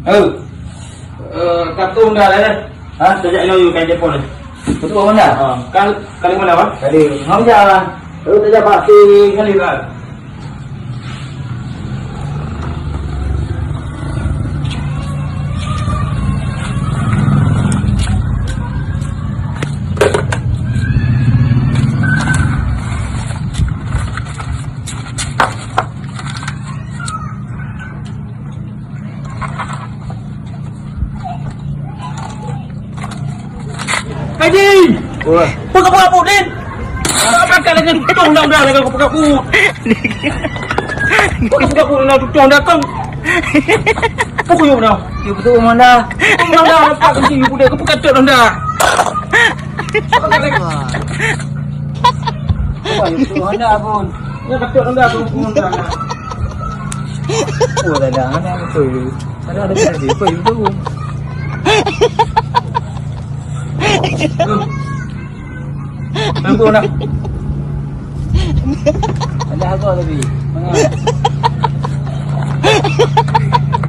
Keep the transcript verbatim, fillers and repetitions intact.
Eh, eh, kartu Honda dah, eh? Ha, tajak inoe yue, ka jipot ni. Beutôi Honda? Ha, ka, ka lima dah, Bang? Tadi, Honda. Eh, tajak bak si Khalil, Bang. Haji! Wah. Peugah-peugah pun, Din! Apa kata lagi tutong dah, dah lagi peugah pun? Peugah-peugah pun, dah tutong dah, kong. Pukul yuk dah. Yuk betul mana? Mana nampak kunci yuk dah, kepekat tok dah. Wah, yuk betul mana pun? Ya, ketok dah, pukul dah. Oh, dah, dah, mana betul? Ada, ada, ada, apa itu? Tunggu nak. Ada apa tadi? Mana?